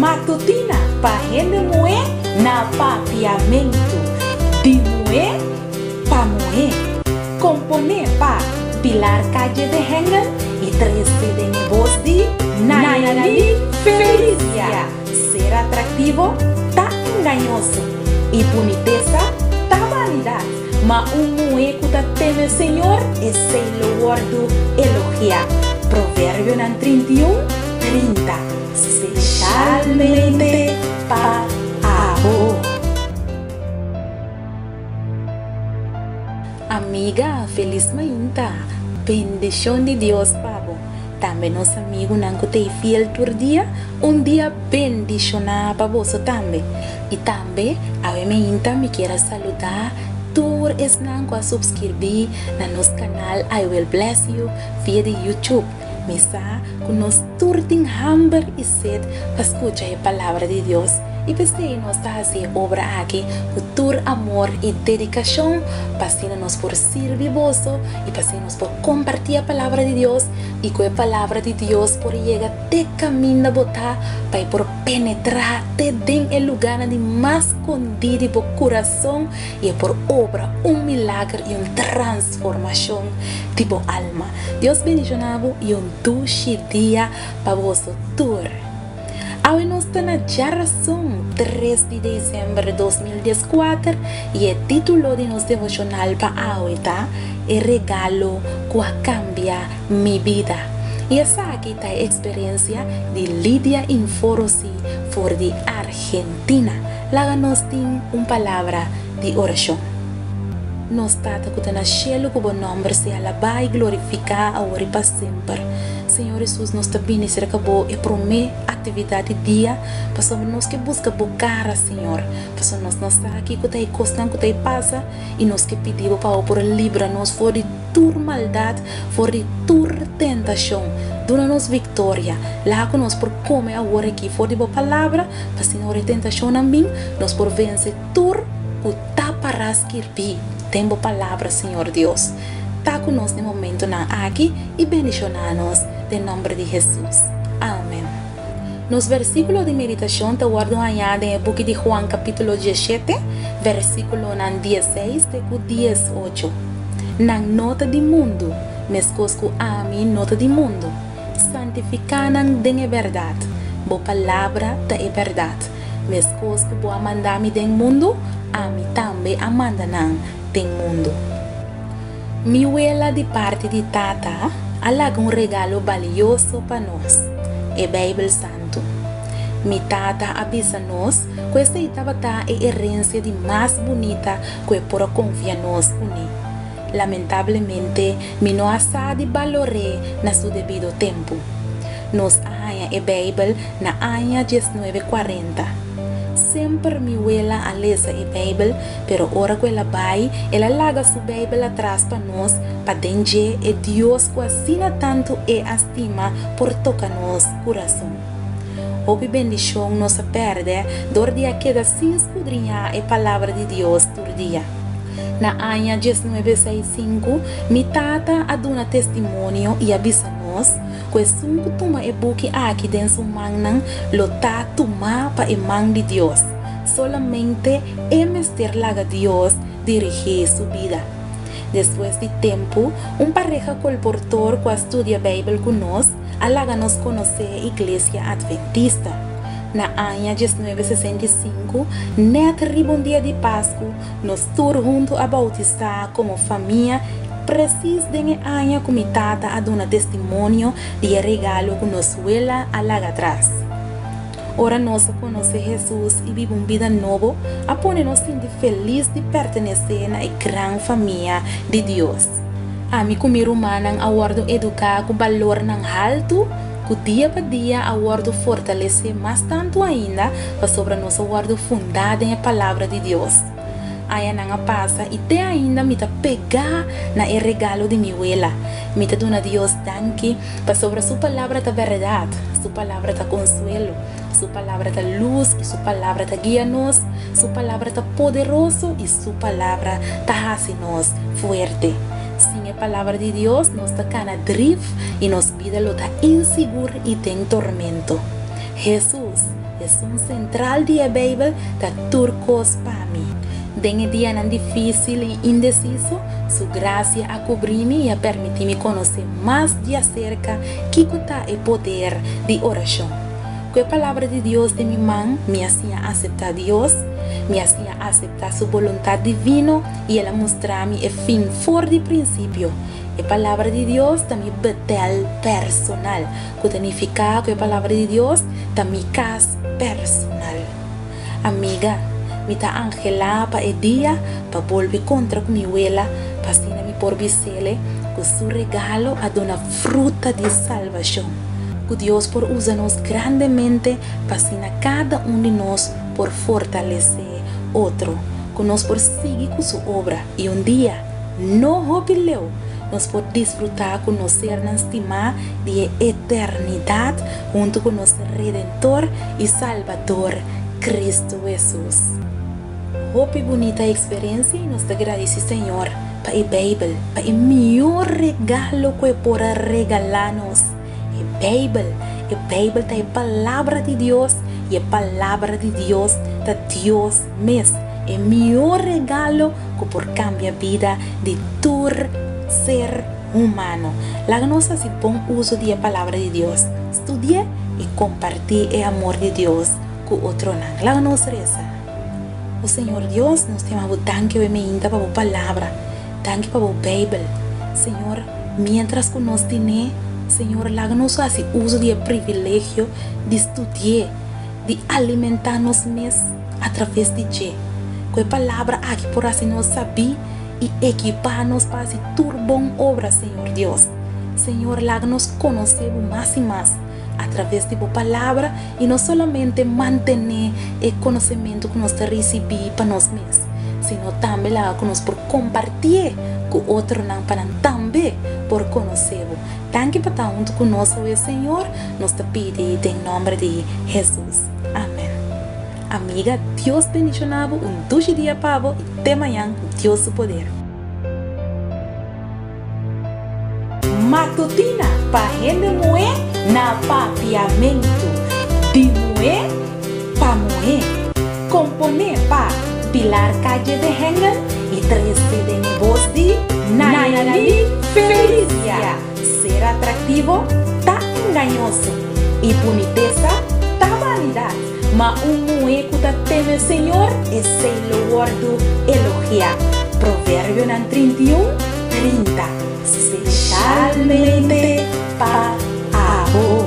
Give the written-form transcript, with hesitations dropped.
Matutina pa hende muhé na Papiamentu. Di muhé pa muhé. Komponé pa Pilar Calle de Hengel i trese den e bos di Nayali Felicia. Ser atraktivo ta engañoso i bunitesa ta banidat, ma un muhé ku ta teme Señor, esei lo wòrdu elogiá. Proverbionan 31, 30. Speshalmente pa abo. Amiga, felis mainta. Bendishon di Dios pa bo. Tambe nos amigunan ku ta ei fiel tur dia, un dia bendishoná pa boso tambe. I tambe awe mainta mi kier a saludá tur esnan ku a supskirbí na nos kanal I Will Bless You via di YouTube. Mi sa ku nos tur tin hamber i set pa skucha e Palabra di Dios, i p'esei nos ta hasi e obra aki ku tur amor i dedikashon pa asina nos por sirbi boso i pa asina nos por kompartí e Palabra di Dios i ku e Palabra di Dios por yega te kaminda bo ta pa e por penetrá te den e lugánan di mas skondí di bo kurason i e por obra un milager i un transformashon di bo alma. Dios bendiciona bo y un dushi dia pa boso tur. Awe nos ta na djarason tres di december 2014 y e titulo di nos devocional pa awe ta E regalo cu a cambia mi bida. Y esaki ta e experiencia di Lidia Inforosi for di Argentina. Laga nos tin un palabra di oracion. Nos Tata ku ta na shelu, ku bo nòmber sea alabá i glorifiká awor i pa semper. Señor Hesus, nos ta bini serka bo e promé aktividat di dia, pasobra nos ke buska bo kara, Señor, pasobra nos no sa kiko ta e kosnan ku ta e pasa, i nos ke pidi bo pa bo por libra nos for di tur maldat, for di tur tentashon. Duna nos viktoria. Laga ku nos por kome awor aki for di bo palabra, pa asina ora e tentashonnan bin, nos por vense tur ku ta pará skirbí den bo palabra, Señor Dios. Ta ku nos den momentonan aki i bendishoná nos den nòmber di Hesus. Amen. Nos versíkulo di meditashon ta wòrdu hañá den e buki di Juan kapítulo 17, versíkulonan 16 te ku 18. Nan no ta di mundu, meskos ku ami no ta di mundu. Santifiká nan den e bèrdat. Bo palabra ta e bèrdat. Meskos ku bo a manda mi den mundu, ami tambe a manda nan den mundu. Mi wela di parti di tata a laga un regalo balioso pa nos, e Beibel Santu. Mi tata a bisa nos ku esei tabata e herensia di mas bunita ku e por a konfia nos kuné. Lamentablemente, mi no a sa di balor'é na su debido tempu. Nos a haña e Beibel na aña 1940. Semper mi wela a lesa e Beibel, pero ora ku el a bai, el a laga su Beibel atras pa nos pa den dje e Dios ku asina tantu e a stima por toka nos kurason. Hopi bendishon nos a pèrdè dor di a keda sin skudriñá e Palabra di Dios tur dia. Na aña 1965, mi tata a duna testimonio i a bisa nos ku esun ku tuma e buki aki den su mannan lo ta tumá pa e man di Dios. Solamente e mester laga Dios dirigí su bida. Despues di tempu, un pareha kolportor ku a studia Beibel ku nos a laga nos konosé e Iglesia Adventista. Na aña 1965, nèt riba un dia di Pasku, Nos tur huntu a boutisá komo famia presis den e aña ku mi tata a duna testimonio di e regalo ku nos wela a laga atras. Ora nos a konosé Hesus i biba un bida nobo, a pone nos sinti felis di pertenesé na e gran famia di Dios. Ami ku mi rumannan a wòrdu eduká ku balornan haltu ku dia pa dia a wòrdu fortalesé mas tantu ainda pasobra nos a wòrdu fundá den e Palabra di Dios. Añanan a pasa i te ainda mi ta pegá na e regalo di mi wela. Mi ta duna Dios danki pasobra su Palabra ta bèrdat, su Palabra ta konsuelo, su Palabra ta lus i su Palabra ta guia nos, su Palabra ta poderoso i su Palabra ta hasi nos fuerte. Sin e Palabra di Dios nos ta kana drif i nos bida lo ta insigur i den tormento. Hesus! Esun sentral di e Beibel, ta tur kos pa mi. Den e dianan difísil i indesiso, Su grasia a kubrí mi i a permití mi konosé mas djaserka kiko ta e poder di orashon. Ku e Palabra di Dios den mi man, mi a siña aseptá Dios, mi a siña aseptá Su boluntat divino i El a mustra mi e fin for di prinsipio. E Palabra di Dios ta mi Betel personal, ku ta nifiká ku e Palabra di Dios ta mi kas personal. Amiga, mi ta anhelá pa e dia pa bolbe kontra ku mi wela pa asina mi por bis'ele ku su regalo a duna fruta di salbashon. Ku Dios por usa nos grandemente pa asina kada un di nos por fortalesé otro, ku nos por sigui ku su obra i un dia, no hopi leu, nos por disfrutá ku nos sernan stimá di e eternidat huntu ku nos Redentor i Salbador, Kristu Hesus. Hopi bunita eksperensia i nos ta gradisí Señor pa e Beibel, pa e mihó regalo ku e por a regalá nos, e Beibel. E Beibel ta e Palabra di Dios i e Palabra di Dios ta Dios mes. E mihó regalo ku por kambia bida di tur ser humano. Laga nos hasi bon uso di e Palabra di Dios, studi'é i kompartí e amor di Dios ku otronan. Laga nos resa. O Señor Dios, nos ta yama Bo danki awe meinta pa Bo Palabra. Danki pa Bo Beibel. Señor, miéntras ku nos tin'é, Señor, laga nos hasi uso di e privilegio di studi'é, di alimentá nos mes atraves di dje. Ku e Palabra aki por hasi nos sabí i ekipá nos pa hasi tur bon obra, Señor Dios. Señor, laga nos konosé Bo mas i mas atraves di Bo Palabra i no solamente mantené e konosementu ku nos ta risibí pa nos mes, sino tambe laga ku nos por kompartié ku otronan pa nan tambe por konosé Bo. Danki pa ta huntu ku nos awe, Señor. Nos ta pidi den nòmber di Hesus. Amen. Amiga, Dios bendishoná bo, un dushi dia pa bo i te mañan ku Dios su poder. Matutina pa hende muhé na Papiamentu, di muhé pa muhé. Komponé pa Pilar Calle de Hengel i trese den e bos di Nayali Felicia. Ser atraktivo ta engañoso i bunitesa ta banidat, ma un muhé ku ta teme Señor, esei lo wòrdu elogiá. Proverbionan 31, 30. Speshalmente pa abo.